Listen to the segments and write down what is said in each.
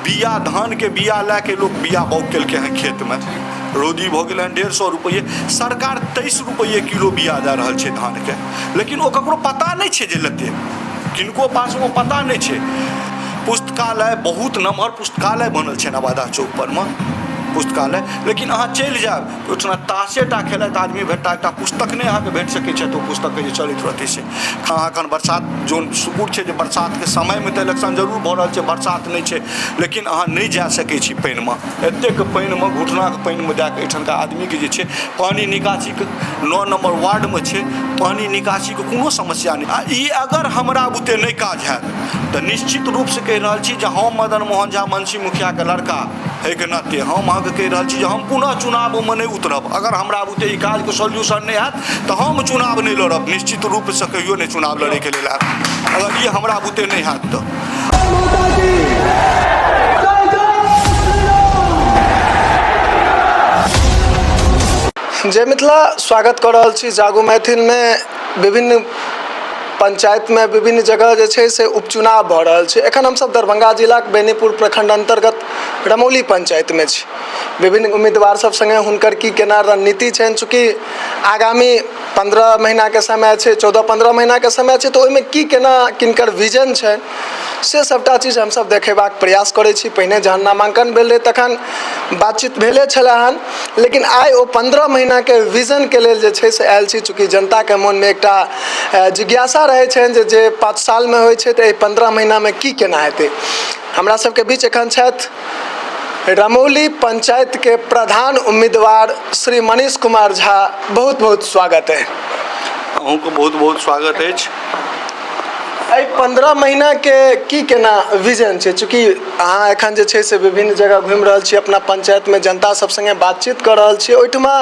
बिया धानके बिया लए के लोक बिया बाउग केलकै हँ खेतमे। रौदी भऽ गेलै हँ 150 रुपैए, सरकार 23 रुपैए किलो बिया दए रहल छै धानके, लेकिन ओ ककरो पता नहि छै जे लेतै, किनको पास ओ पता नहि छै। पुस्तकालय बहुत नमहर पुस्तकालय बनल छै नवादा चौक परमे पुस्तकालय, लेकिन अहाँ चलि जायब ओहिठिना ताशे टा खेलाइत आदमी भेटता, एकटा पुस्तक नहि अहाँके भेट सकै छथि ओ पुस्तकके जे चलैत रहतै से। अहाँ एखन बरसात जोन सुकुर छै जे बरसातके समयमे तऽ इलेक्शन जरूर भऽ रहल छै, बरसात नहि छै, लेकिन अहाँ नहि जा सकै छी पानिमे, एतेक पानिमे घुटनाके पानिमे दए कऽ एहिठामका आदमीके जे छै पानि निकासीके 9 नम्बर वार्डमे छै, पानि निकासीके कोनो समस्या नहि। आ ई अगर हमरा बुते नहि काज हैत तऽ निश्चित रूपसँ कहि रहल छी जे हम मदन मोहन झा मंशी मुखियाके लड़का एहिके नाते हम अहाँके कहि रहल छी जे हम पुनः चुनावमे नहि उतरब। अगर हमरा बुते ई काजके सॉल्यूशन नहि हैत तऽ हम चुनाव नहि लड़ब, निश्चित रूपसँ कहियो नहि चुनाव लड़ैके लेल हैत अगर ई हमरा बुते नहि हैत तऽ। जय मिथिला, स्वागत कऽ रहल छी जागू मैथिलमे। विभिन्न पंचायतमे विभिन्न जगह जे छै से उपचुनाव भऽ रहल छै। एखन हमसभ दरभंगा जिलाक बेनीपुर प्रखंड अन्तर्गत रमौली पंचायतमे छी। विभिन्न उम्मीदवार सब सङ्गे हुनकर की केना रणनीति छनि, चूँकि आगामी 15 महीनाके समय छै, 14-15 महीनाके समय छै, तऽ ओहिमे की केना किनकर विजन छनि से सभटा चीज हमसभ देखेबाक प्रयास करै छी। पहिने जहन नामाङ्कन भेल रहै तखन बातचीत भेले छलै हन, लेकिन आइ ओ 15 महीनाके विजनके लेल जे छै से आयल छी। चूँकि जनताके मोनमे एकटा जिज्ञासा रहै छनि जे जे 5 सालमे होइ छै तऽ एहि 15 महीनामे की केना हेतै। हमरा सबके बीच एखन छथि रमौली पंचायतके प्रधान उम्मीदवार श्री मनीष कुमार झा। बहुत बहुत स्वागत है। अहूँके बहुत बहुत स्वागत अछि। एहि 15 महीनाके की केना विजन छै? चूँकि अहाँ एखन जे छै से विभिन्न जगह घुमि रहल छी, अपना पंचायतमे जनता सब सङ्गे बातचीत कऽ रहल छी, ओहिठमा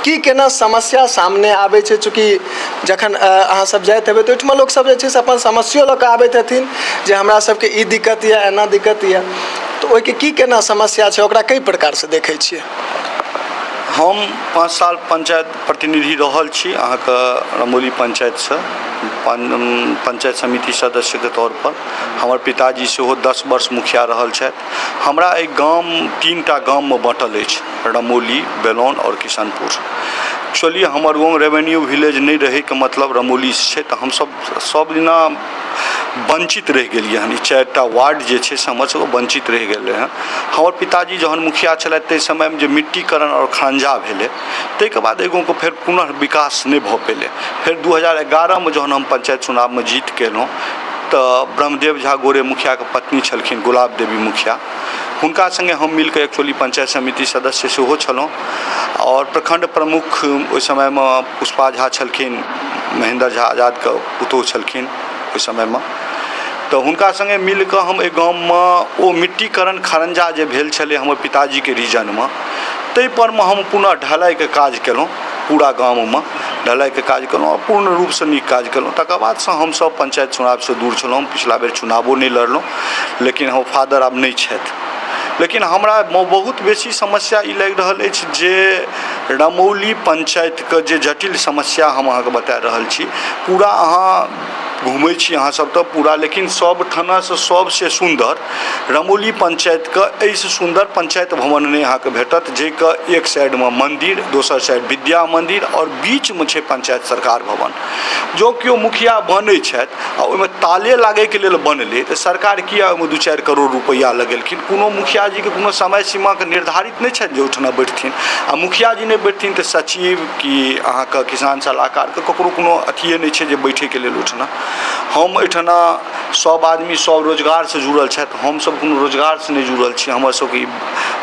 की केना समस्या सामने आबै छै? चूँकि जखन अहाँ सब जाइत हेबै तऽ ओहिठमा लोकसब जे छै से अपन समस्यो लऽ कऽ आबैत हेथिन जे हमरा सबके ई दिक्कत यऽ, एना दिक्कत यऽ, तऽ ओहिके की केना समस्या छै, ओकरा कई प्रकारसँ देखै छियै? हम 5 साल पंचायत प्रतिनिधि रहल छी अहाँके रमौली पंचायतसँ पंचायत समिति सदस्यके तौरपर। हमर पिताजी सेहो 10 वर्ष मुखिया रहल छथि। हमरा एहि गाम 3टा गाममे बाँटल अछि, रमौली, बेलौन आओर किशनपुर। एक्चुअली हमर गाँव रेवेन्यू विलेज नहि रहैके मतलब रमौलीसँ छै, तऽ हमसभ सब दिना वञ्चित रहि गेलियै हन। ई 4टा वार्ड जे छै से हमर सबके वञ्चित रहि गेलै हँ। हमर पिताजी जहन मुखिया छलथि ताहि समयमे जे मिट्टीकरण आओर खरंजा भेलै ताहिके बाद एहि गाँवके फेर पुनः विकास नहि भऽ पेलै। फेर 2011मे जहन हम पंचायत चुनावमे जीत केलहुँ तऽ ब्रह्मदेव झा गोरे मुखियाके पत्नी छलखिन गुलाब देवी मुखिया, हुनका सङ्गे हम मिलके एक्चुअली पंचायत समिति सदस्य सेहो छलहुँ आओर प्रखण्ड प्रमुख ओहि समयमे पुष्पा झा छलखिन, महेन्द्र झा आजादके पुतोहु छलखिन ओहि समयमे, तऽ हुनका सङ्गे मिलकऽ हम एहि गाममे ओ मिट्टीकरण खरंजा जे भेल छलै हमर पिताजीके रीजनमे ताहिपर मे हम पुनः ढलाइके काज केलहुँ। पूरा गाममे ढलाइके काज केलहुँ आओर पूर्ण रूपसँ नीक काज केलहुँ। तकर बादसँ हमसभ पंचायत चुनावसँ दूर छलहुँ, पिछला बेर चुनावो नहि लड़लहुँ, लेकिन हमर फादर आब नहि छथि। लेकिन हमरा बहुत बेसी समस्या ई लागि रहल अछि जे रमौली पंचायतके जे जटिल समस्या हम अहाँके बता रहल छी, पूरा अहाँ घुमै छी अहाँ सब तऽ पूरा, लेकिन सब ठामसँ सबसँ सुन्दर रमौली पंचायतके एहिसँ सुन्दर पंचायत भवन नहि अहाँके भेटत, जाहिके एक साइडमे मन्दिर, दोसर साइड विद्या मन्दिर आओर बीचमे छै पंचायत सरकार भवन। जँ केओ मुखिया बनै छथि आ ओहिमे ताले लागैके लेल बनलै तऽ सरकार किया ओहिमे 2-4 करोड़ रुपैआ लगेलखिन? कोनो मुखियाजीके कोनो समय सीमाके निर्धारित नहि छनि जे ओहिठिना बैठथिन, आ मुखियाजी नहि बैठथिन तऽ सचिव कि अहाँके किसान सलाहकारके ककरो कोनो अथिये नहि छै जे बैठैके लेल ओहिठिना। हम एहिठिना सब आदमी सब रोजगारसँ जुड़ल छथि, हमसब कोनो रोजगारसँ नहि जुड़ल छी। हमर सबके ई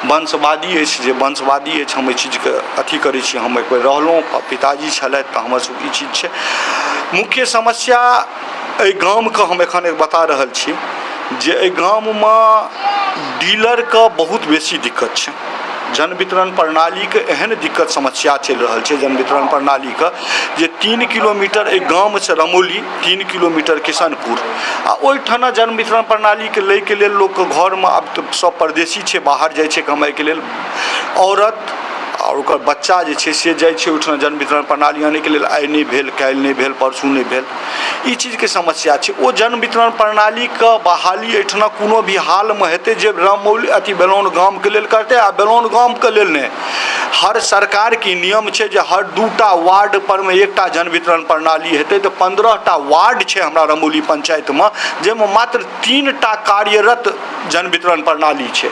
वंशवादी अछि, जे वंशवादी अछि हम एहि चीजके अथी करै छी। हम एक बेर रहलहुँ, पिताजी छलथि तऽ हमर सबके ई चीज छै। मुख्य समस्या एहि गामके हम एखन एक बता रहल छी जे एहि गाममे डीलरके बहुत बेसी दिक्कत छै। जन वितरण प्रणालीके एहन दिक्कत समस्या चलि रहल छै जन वितरण प्रणालीके जे 3 किलोमीटर एहि गामसँ रमौली, 3 किलोमीटर किशनपुर, आ ओहिठाम जन वितरण प्रणालीके लैके लेल लोकके घरमे आब तऽ सब परदेशी छै, बाहर जाइ छै कमाइके लेल, औरत आओर ओकर बच्चा जे छै से जाइ छै ओहिठिना जन वितरण प्रणाली आनैके लेल, आइ नहि भेल, काल्हि नहि भेल, परसू नहि भेल। ई चीजके समस्या छै। ओ जन वितरण प्रणालीके बहाली एहिठिना कोनो भी हालमे हेतै जे रमौली अथी बेलौन गामके लेल करतै। आ बेलौन गामके लेल नहि, हर सरकारके नियम छै जे हर 2टा वार्ड परमे एकटा जन वितरण प्रणाली हेतै। तऽ 15टा वार्ड छै हमरा रमौली पंचायतमे, जाहिमे मात्र 3टा कार्यरत जन वितरण प्रणाली छै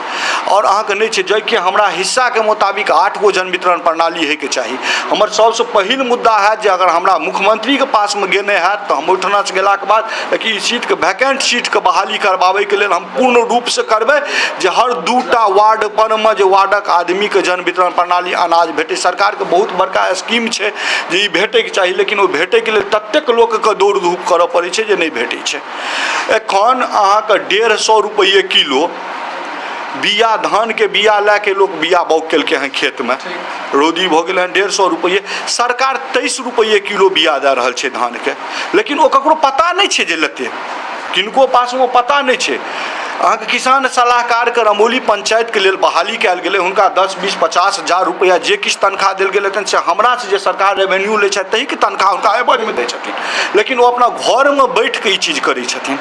आओर अहाँके नहि छै, जेकि हमरा हिस्साके मोताबिक 8 गो जन वितरण प्रणाली होइके चाही। हमर सबसँ पहिल मुद्दा हैत जे अगर हमरा मुख्यमंत्रीके पासमे गेने हैत तऽ हम ओहिठिनासँ गेलाके बाद कि ई सीटके, वैकेंट सीटके बहाली करबाबैके लेल हम पूर्ण रूपसँ करबै जे हर 2टा वार्ड परमे जे वार्डक आदमीके जन वितरण प्रणाली अनाज भेटै। सरकारके बहुत बड़का स्कीम छै जे ई भेटैके चाही, लेकिन ओ भेटैके लेल ततेक लोकके दौड़ धूप करऽ पड़ै छै जे नहि भेटै छै। एखन अहाँके 150 रुपैए किलो बिया, धानके बिया लए के लोक बिया बाउग केलकै हँ खेतमे, रौदी भऽ गेलै हँ। 150 रुपैए, सरकार 23 रुपैए किलो बिया दए रहल छै धानके, लेकिन ओ ककरो पता नहि छै जे लेतै, किनको पासमे पता नहि छै। अहाँके किसान सलाहकारके रमौली पंचायतके लेल बहाली कयल गेलै, हुनका 10, 20, 50 हजार रुपैआ जे किछु तनख्वाह देल गेल हेतनि से हमरासँ जे सरकार रेवेन्यू लै छथि तहीके तनख्वाह हुनका एवजमे दै छथिन, लेकिन ओ अपना घरमे बैठिके ई चीज करै छथिन।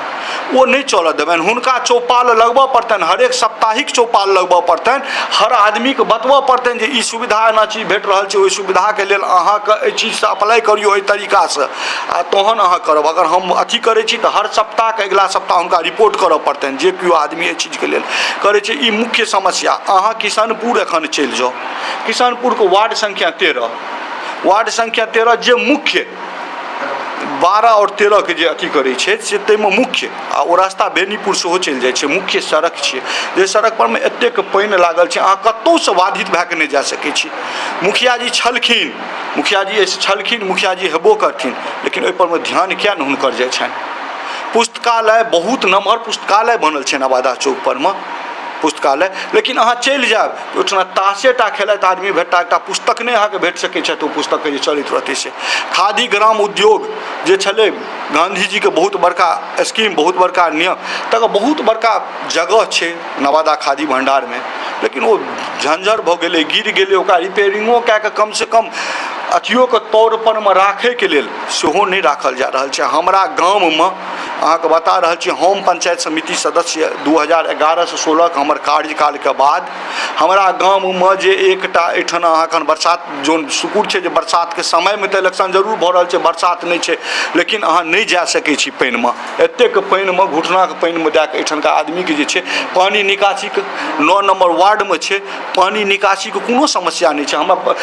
ओ नहि चलऽ देबनि। हुनका चौपाल लगबऽ पड़तनि, हरेक साप्ताहिक चौपाल लगबऽ पड़तनि, हर आदमीके बतबऽ पड़तनि जे ई सुविधा एना चीज भेट रहल छै, ओहि सुविधाके लेल अहाँके एहि चीजसँ अप्लाइ करियौ एहि तरीकासँ आ तहन अहाँ करब। अगर हम अथी करै छी तऽ हर सप्ताहके अगिला सप्ताह हुनका रिपोर्ट करऽ पड़तनि जे केओ आदमी एहि चीजके लेल करै छै। ई मुख्य समस्या। अहाँ किशनपुर एखन चलि जाउ, किशनपुरके वार्ड संख्या 13, वार्ड संख्या 13 जे मुख्य 12 आओर 13 के जे अथी करै छै से ताहिमे मुख्य आ ओ रास्ता बेनीपुर सेहो चलि जाइ छै। मुख्य सड़क छियै जे सड़क परमे एतेक पानि लागल छै, अहाँ कतहुसँ बाधित भए कऽ नहि जा सकै छी। मुखिया जी छलखिन, मुखिया जी छलखिन, मुखिया जी हेबो करथिन, लेकिन ओहि परमे ध्यान किया नहि हुनकर जाइ छनि? पुस्तकालय, बहुत नमहर पुस्तकालय बनल छै नवादा चौक परमे पुस्तकालय, लेकिन अहाँ चलि जायब ओहिठिना ताशे टा खेलाइत आदमी भेटता, एकटा पुस्तक नहि अहाँके भेट सकै छथि ओ पुस्तकके जे चलैत रहतै से। खादी ग्राम उद्योग जे छलै गाँधीजीके बहुत बड़का स्कीम, बहुत बड़का नियम, तकर बहुत बड़का जगह छै नवादा खादी भण्डारमे, लेकिन ओ झंझर भऽ गेलै, गिर गेलै। ओकरा रिपेयरिंगो कए कऽ कमसँ कम अथियोके तौर परमे राखैके लेल सेहो नहि राखल जा रहल छै। हमरा गाममे अहाँके बता रहल छी, हम पंचायत समिति सदस्य 2011सँ 16के हमर कार्यकालके बाद हमरा गाममे जे एकटा एहिठाम अहाँ एखन बरसात जोन सुकुर छै जे बरसातके समयमे तऽ इलेक्शन जरूर भऽ रहल छै, बरसात नहि छै, लेकिन अहाँ नहि जा सकै छी पानिमे, एतेक पानिमे, घुटनाके पानिमे दए कऽ एहिठामका आदमीके जे छै पानि निकासीके 9 नम्बर वार्डमे छै, पानि निकासीके कोनो समस्या नहि छै। हमरा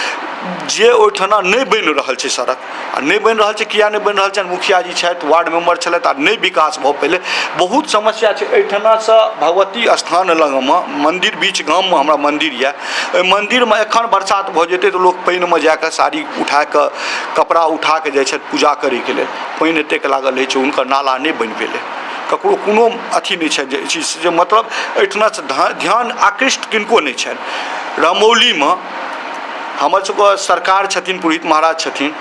जे ओहिठाम नहि बनि रहल छै सड़क आ नहि बनि रहल छै, किया नहि बनि रहल छै? मुखिया जी छथि, वार्ड मेम्बर छलथि आ नहि विकास भऽ पेलै। बहुत समस्या छै। एहिठिनासँ भगवती स्थान लगमे मन्दिर, बीच गाममे हमरा मन्दिर यऽ, ओहि मन्दिरमे एखन बरसात भऽ जेतै तऽ लोक पानिमे जाकऽ साड़ी उठाकऽ, कपड़ा उठाकऽ जाइ छथि पूजा करैके लेल। पानि एतेक लागल रहै छै, हुनकर नाला नहि बनि पेलै। ककरो कोनो अथी नहि छनि जे एहि चीजसँ जे मतलब एहिठिनासँ ध्यान आकृष्ट किनको नहि छनि। रमौलीमे हमर सबके सरकार छथिन, पुरोहित महाराज छथिन,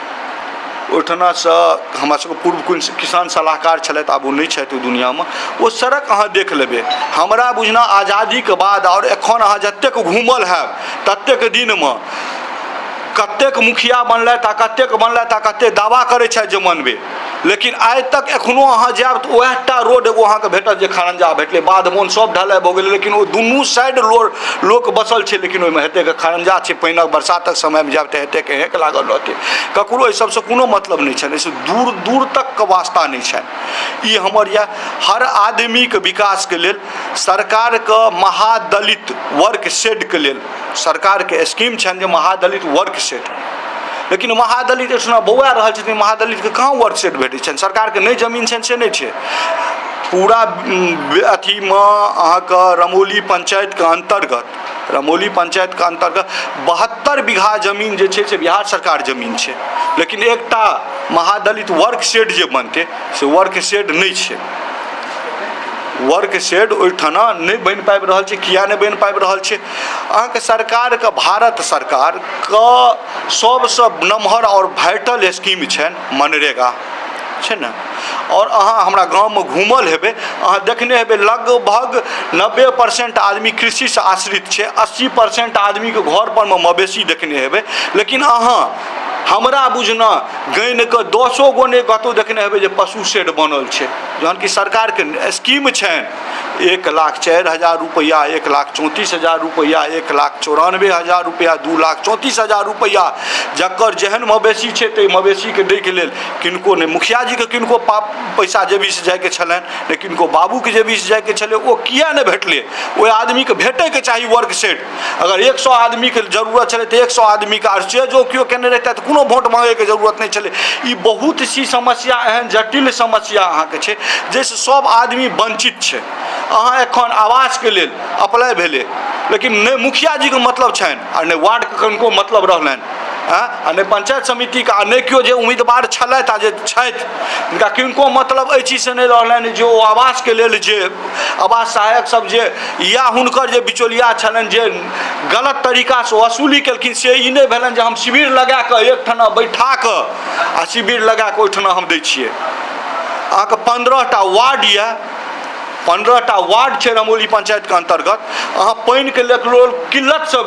ओहिठिनासँ हमरा सबके पूर्व किसान सलाहकार छलथि, आब ओ नहि छथि ओहि दुनिआँमे। ओ सड़क अहाँ देख लेबै, हमरा बुझना आजादीके बाद आओर एखन अहाँ जतेक घूमल हैब ततेक दिनमे कतेक मुखिया बनलथि आ कतेक बनलथि आ कतेक दावा करै छथि जे मनबै, लेकिन आइ तक एखनो अहाँ जायब तऽ उएह टा रोड एगो अहाँके भेटत जे खरंजा भेटलै। बाध बोन सब ढलाइ भऽ गेलै, लेकिन ओ दुनू साइड लोक बसल छै, लेकिन ओहिमे हेतेक खरंजा छै। पानिक बरसातक समयमे जायब तऽ हेतेक हेक लागल रहतै। ककरो एहि सबसँ कोनो मतलब नहि छनि, एहिसँ दूर दूर तकके वास्ता नहि छनि। ई हमर यऽ हर आदमीके विकासके लेल सरकारके महादलित वर्क शेडके लेल सरकारके स्कीम छनि जे महादलित वर्क शेड, लेकिन महादलित एहिठिना बौआ रहल छथिन, महादलितके कहाँ वर्क सेट भेटै छनि? सरकारके नहि जमीन छनि से नहि छै। पूरा अथीमे अहाँके रमौली पञ्चायतके अन्तर्गत, रमौली पञ्चायतके अन्तर्गत 72 बीघा जमीन जे छै से बिहार सरकार जमीन छै, लेकिन एकटा महादलित वर्क सेट जे बनतै से वर्क सेट नहि छै। वर्क शेड ओहिठाम नहि बनि पाबि रहल छै। किया नहि बनि पाबि रहल छै? अहाँके सरकारके, भारत सरकारके सबसँ नमहर आओर वाइटल स्कीम छनि मनरेगा छै ने। आओर अहाँ हमरा गाममे घूमल हेबै, अहाँ देखने हेबै लगभग 90% आदमी कृषिसँ आश्रित छै, 80% आदमीके घर परमे मवेशी देखने हेबै। लेकिन अहाँ हमरा बुझना गानि कऽ 10 गो नहि कतहु देखने हेबै जे पशु शेड बनल छै, जहन कि सरकारके स्कीम छनि 1,04,000 रुपैआ, 1,34,000 रुपैआ, 1,94,000 रुपैआ, 2,34,000 रुपैआ, जकर जेहन मवेशी छै ताहि मवेशीके दैके लेल किनको नहि मुखियाजीके किनको पाप पैसा जेबीसँ जाइके छलनि, नहि किनको बाबूके जेबीसँ जाइके छलै, ओ किए नहि भेटलै? ओहि आदमीके भेटैके चाही वर्क सेट। अगर 100 आदमीके जरूरत छलै तऽ 100 आदमीके, आर से जो केओ केने रहितै तऽ कोनो वोट मांगैके जरूरत नहि छलै। ई बहुत सी समस्या, एहन जटिल समस्या अहाँके छै जाहिसँ सब आदमी वञ्चित छै। अहाँ एखन आवासके लेल अप्लाइ भेलै, लेकिन नहि मुखियाजीके मतलब छनि आ नहि वार्डके कनिको मतलब रहलनि, आ नहि पंचायत समितिके, आ नहि केओ जे उम्मीदवार छलथि आ जे छथि हुनका किनको मतलब एहि चीजसँ नहि रहलनि जे ओ आवासके लेल जे आवास सहायक सब जे या हुनकर जे बिचौलिया छलनि जे गलत तरीकासँ वसूली केलखिन, से ई नहि भेलनि जे हम शिविर लगा कऽ एकठना बैठा कऽ आ शिविर लगा कऽ ओहिठिना हम दै छियै। अहाँके 15टा वार्ड यऽ, 15टा वार्ड छै रमौली पंचायतके अन्तर्गत। अहाँ पानिके लेल किल्लतसँ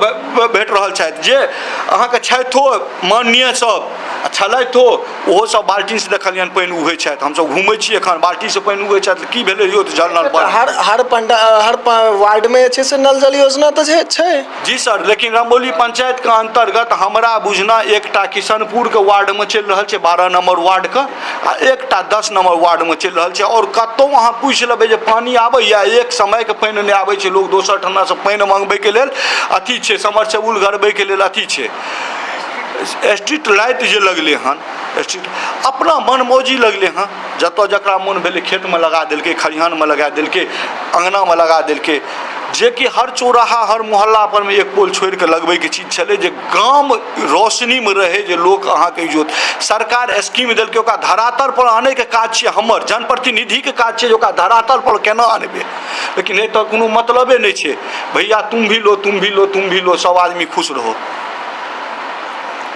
भेट रहल छथि, जे अहाँके छथिओ माननीय सब आ छलथिओ, ओहो सब बाल्टीसँ देखलियनि पानि उघै छथि। हमसब घुमै छी एखन बाल्टीसँ पानि उघै छथि, की भेलै यौ? तऽ जल नल बन्द। हर हर पंडा हर वार्डमे जे छै से नल जल योजना तऽ छै। जी सर, लेकिन रमौली पंचायतके अन्तर्गत हमरा बुझना एकटा किशनपुरके वार्डमे चलि रहल छै, 12 नम्बर वार्डके, आ एकटा 10 नम्बर वार्डमे चलि रहल छै। आओर कतहु अहाँ पूछि लेबै जे पानि आबैए, एक समयके पानि नहि आबै छै, लोक दोसर ठिनासँ पानि मङ्गबैके लेल अथी छै, समरसेबुल गड़बैके लेल अथी छै। स्ट्रीट लाइट जे लगलै हन, स्ट्रीट अपना मनमौजी लगलै हँ, जतऽ जकरा मोन भेलै खेतमे लगा देलकै, खलिहानमे लगा देलकै, अङ्गनामे लगा देलकै, जेकि हर चौराहा हर मोहल्ला परमे एक पोल छोड़िकऽ लगबैके चीज छलै जे गाम रोशनीमे रहै, जे लोक अहाँके इजोत। सरकार स्कीम देलकै, ओकरा धरातल पर आनैके काज छियै, हमर जनप्रतिनिधिके काज छियै जे ओकरा धरातल पर केना आनबै। लेकिन एतऽ कोनो मतलबे नहि छै, भैया तुम भी लो, तुम भी लो, तुम भी लो, सब आदमी खुश रहो।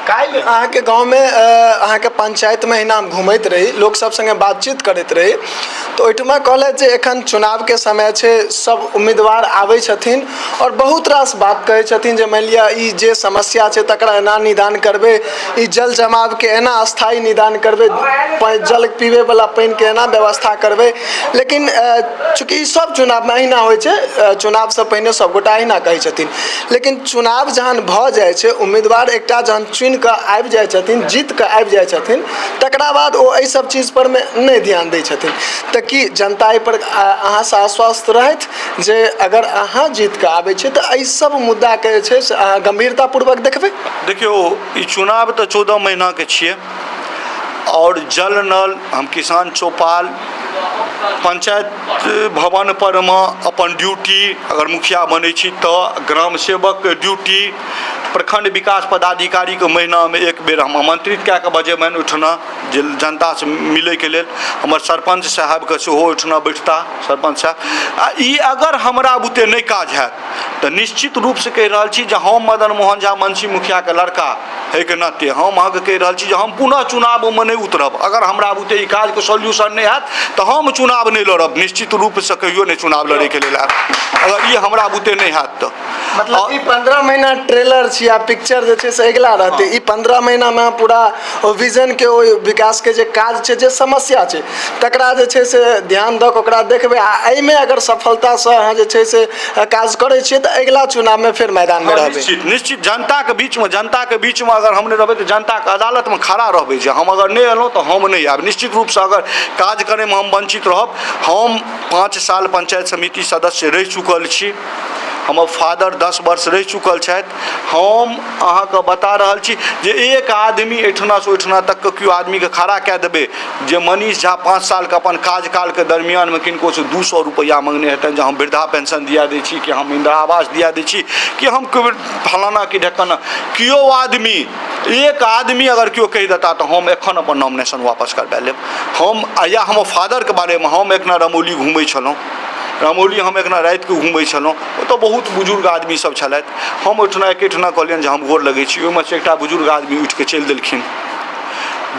काल्हि अहाँके गाँवमे, अहाँके पंचायतमे अहिना हम घुमैत रही, लोक सब सङ्गे बातचीत करैत रही, तऽ ओहिठमा कहलथि जे एखन चुनावके समय छै, सब उम्मीदवार आबै छथिन आओर बहुत रास बात कहै छथिन जे मानि लिअ ई जे समस्या छै तकरा एना निदान करबै, ई जल जमावके एना स्थायी निदान करबै, जल पीबैवला पानिके एना व्यवस्था करबै। लेकिन चूँकि ई सब चुनावमे अहिना होइ छै, चुनावसँ पहिने सबगोटा अहिना कहै छथिन, लेकिन चुनाव जहन भऽ जाइ छै, उम्मीदवार एकटा जहन चुनि कऽ आबि जाइ छथिन, जीत कऽ आबि जाइ छथिन, तकरा बाद ओ एहि सब चीजपर मे नहि ध्यान दै छथिन। तऽ की जनता एहिपर अहाँसँ आश्वस्त रहथि जे अगर अहाँ जीत कऽ आबै छियै तऽ एहि सब मुद्दाके जे छै से अहाँ गम्भीरतापूर्वक देखबै? देखियौ, ई चुनाव तऽ 14 महीनाके छियै, आओर जल नल हम किसान चौपाल पंचायत भवन परमे अपन ड्यूटी, अगर मुखिया बनै छी तऽ ग्राम सेवकके ड्यूटी, प्रखंड विकास पदाधिकारीके महीनामे एक बेर हम आमंत्रित कए कऽ बजेबनि ओहिठिना जे जनतासँ मिलैके लेल। हमर सरपञ्च साहेबके सेहो ओहिठिना बैठता सरपञ्च साहेब। आ ई अगर हमरा बुते नहि काज हैत तऽ निश्चित रूपसँ कहि रहल छी जे हम मदन मोहन झा मंसी मुखियाके लड़का होइके नाते हम अहाँके कहि रहल छी जे हम पुनः चुनावमे नहि उतरब। अगर हमरा बुते ई काजके सॉल्यूशन नहि हैत तऽ हम चुनाव नहि लड़ब, निश्चित रूपसँ कहियो नहि चुनाव लड़ैके लेल आयब अगर ई हमरा बुते नहि हैत तऽ। मतलब ई 15 महीना ट्रेलर छी आ पिक्चर जे छै से अगिला रहतै। ई 15 महीनामे पूरा ओ विजनके, ओहि विकासके जे काज छै, जे समस्या छै, तकरा जे छै से ध्यान दऽ कऽ ओकरा देखबै, आ एहिमे अगर सफलतासँ अहाँ जे छै से काज करै छियै तऽ अगिला चुनावमे फेर मैदानमे रहबै। निश्चित, निश्चित। जनताके बीचमे, जनताके बीचमे अगर हम नहि रहबै तऽ जनताके अदालतमे खड़ा रहबै जे हम अगर नहि एलहुँ तऽ हम नहि आयब। निश्चित रूपसँ अगर काज करैमे हम वञ्चित रहब। हम 5 साल पंचायत समिति सदस्य रहि चुकल छी, हमर फादर 10 वर्ष रहि चुकल छथि। हम अहाँके बता रहल छी जे एक आदमी एहिठिनासँ ओहिठिना तकके केओ आदमीके खड़ा कए देबै जे मनीष झा 5 सालके अपन कार्यकालके दरमियानमे किनकोसँ 200 रुपैआ मङ्गने हेतनि जे हम वृद्धा पेंशन दिया दै छी, कि हम इन्दिरा आवास दिया दै छी, कि हम फलाना कि ढेकाना, केओ आदमी, एक आदमी अगर केओ कहि देता तऽ हम एखन अपन नॉमिनेशन वापस करबा लेब। हम या हमर फादरके बारेमे, हम एखना रमौली घुमै छलहुँ, रमौली हम एखना रातिके घुमै छलहुँ, ओतऽ बहुत बुजुर्ग आदमी सब छलथि। हम ओहिठिना एकेठिना कहलियनि जे हम गोर लगै छी। ओहिमे से एकटा बुजुर्ग आदमी उठिके चलि देलखिन।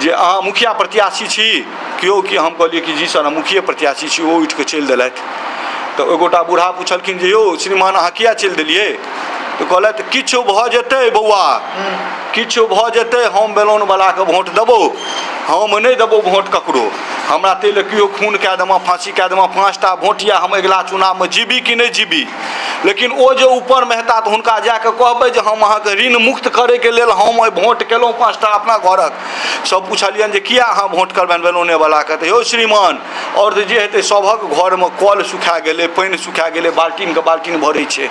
जे अहाँ मुखिया प्रत्याशी छी केओ कि हम कहलियै कि जी सर हम मुखिये प्रत्याशी छी ओ उठि कऽ चलि देलथि तऽ ओहि गोटा बूढ़ा पुछलखिन जे यौ श्रीमान अहाँ किया चलि देलियै तऽ कहलथि किछु भऽ जेतै बौआ किछु भऽ जेतै हम बेलौनवलाके भोट देबौ हम नहि देबौ भोट ककरो हमरा ताहि लए केओ खून कए देमा फाँसी कए देमा 5 टा भोट यए हम अगिला चुनावमे जीबी कि नहि जीबी लेकिन ओ जे ऊपरमे हेता तऽ हुनका जा कऽ कहबै जे हम अहाँके ऋण मुक्त करैके लेल हम एहि भोट केलहुँ 5 टा अपना घरक सब पुछलियनि जे किया अहाँ भोट करबनि बेलौनेवलाके तऽ यौ श्रीमान आओर जे हेतै सभक घरमे कल सुखा गेलै पानि सुखा गेलै बाल्टीनके बाल्टीन भरै छै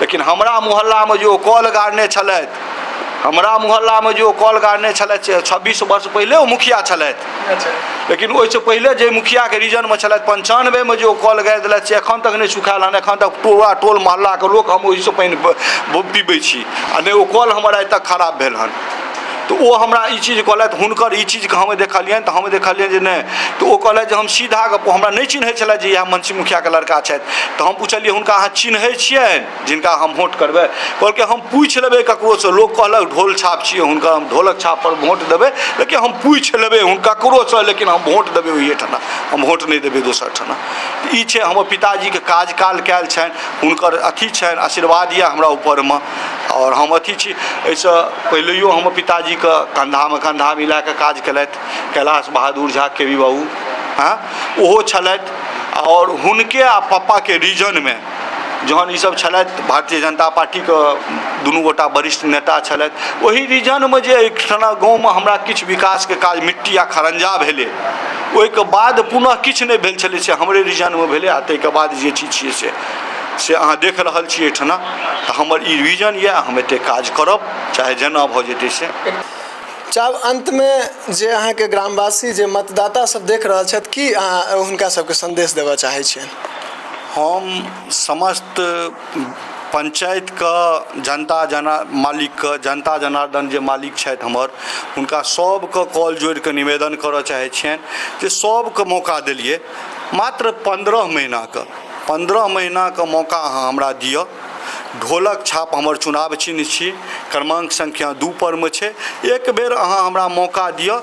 लेकिन हमरा मोहल्लामे जे ओ कल गाड़ने छलथि हमरा मोहल्लामे जे ओ कल गाड़ने छलथि से 26 वर्ष पहिले ओ मुखिया छलथि अच्छा लेकिन ओहिसँ पहिले जे मुखियाके रीजनमे छलथि 95मे जे ओ कल गाड़ि देलथि से एखन तक नहि सुखायल हन एखन तक पूरा टोल मोहल्लाके लोक हम ओहिसँ पानि पीबै छी आ नहि ओ कल हमर आइ तक खराब भेल हन तऽ ओ हमरा ई चीज कहलथि हुनकर ई चीजके हम देखलियनि तऽ हम देखलियनि जे नहि तऽ ओ कहलथि जे हम सीधा गप हमरा नहि चिन्है छलथि जे इएह मनसी मुखियाके लड़का छथि तऽ हम पुछलियै हुनका अहाँ चिन्है छियनि जिनका हम वोट करबै कहलकै हम पूछि लेबै ककरोसँ लोक कहलक ढोल छाप छियै हुनकर हम ढोलक छापपर वोट देबै लेकिन हम पूछि लेबै हुनका ककरोसँ लेकिन हम वोट देबै ओहिए ठना हम वोट नहि देबै दोसर ठना ई छै हमर पिताजीके कार्यकाल कयल छनि हुनकर अथी छनि आशीर्वाद यऽ हमरा ऊपरमे आओर हम अथी छी एहिसँ पहिलैयो हमर पिताजीके कन्धामे कन्धा मिलाकऽ काज केलथि कैलाश बहादुर झा के वी बाबू हँ ओहो छलथि आओर हुनके आ पप्पाके रीजनमे जहन ईसभ छलथि भारतीय जनता पार्टीके दुनू गोटा वरिष्ठ नेता छलथि ओहि रीजनमे जे एहिठिना गाँवमे हमरा किछु विकासके काज मिट्टी आ खरंजा भेलै ओहिके बाद पुनः किछु नहि भेल छलै से हमरे रीजनमे भेलै आ ताहिके बाद जे चीज छियै से अहाँ देख रहल छी एहिठिना तऽ हमर ई विजन यऽ हम एतेक काज करब चाहे जेना भऽ जेतै से चाहब अन्तमे जे अहाँके ग्रामवासी जे मतदाता सब देख रहल छथि की अहाँ हुनका सबके सन्देश देबऽ चाहै छियनि हम समस्त पंचायतके जनता जना मालिकके जनता जनार्दन जे मालिक छथि हमर हुनका सबके कॉल जोड़िकऽ निवेदन करऽ चाहै छियनि जे सबके मौका देलियै मात्र 15 महीनाके 15 महीनाके मौका अहाँ हमरा दिअ ढोलक छाप हमर चुनाव चिन्ह छी क्रमांक संख्या 2 परमे छै एक बेर अहाँ हमरा मौका दिअ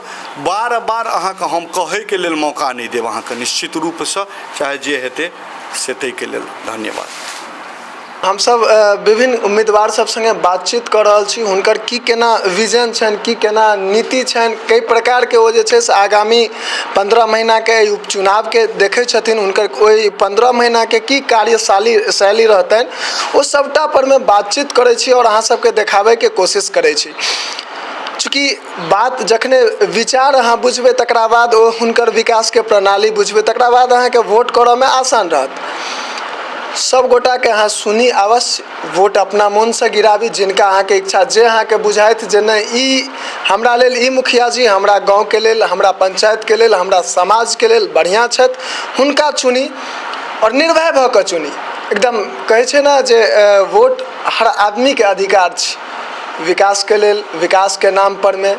बार बार अहाँके हम कहैके लेल मौका नहि देब अहाँके निश्चित रूपसँ चाहे जे हेतै से ताहिके लेल धन्यवाद हमसभ विभिन्न उम्मीदवार सब सङ्गे बातचीत कऽ रहल छी हुनकर की केना विजन छनि की केना नीति छनि कई प्रकारके ओ जे छै से आगामी 15 महीनाके एहि उपचुनावके देखै छथिन हुनकर ओहि 15 महीनाके की कार्यशाली शैली रहतनि ओ सभटा परमे बातचीत करै छी आओर अहाँ सबके देखाबैके कोशिश करै छी चूँकि बात जखने विचार अहाँ बुझबै तकरा बाद ओ हुनकर विकासके प्रणाली बुझबै तकरा बाद अहाँके वोट करऽमे आसान रहत सब गोटाके अहाँ सुनी अवश्य वोट अपना मोनसँ गिराबी जिनका अहाँके इच्छा जे अहाँके बुझाइत जे नहि ई हमरा लेल ई मुखिया जी हमरा गाँवके लेल हमरा पंचायतके लेल हमरा समाजके लेल बढ़िआँ छथि हुनका चुनी आओर निर्भय भऽ कऽ चुनी एकदम कहै छै ने जे वोट हर आदमीके अधिकार छै विकासके लेल विकासके नाम परमे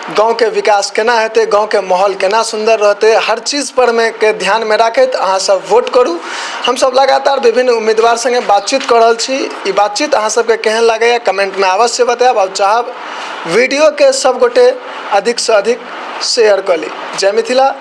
गाँवके विकास केना हेतै गाँवके माहौल केना सुन्दर रहतै हर चीज परमे के ध्यानमे राखैत अहाँ सब वोट करू हमसब लगातार विभिन्न उम्मीदवार सङ्गे बातचीत कऽ रहल छी ई बातचीत अहाँ सबके केहन लागैए कमेन्टमे अवश्य बतायब आओर चाहब वीडियोके सब गोटे अधिकसँ अधिक शेयर कऽ ली जय मिथिला।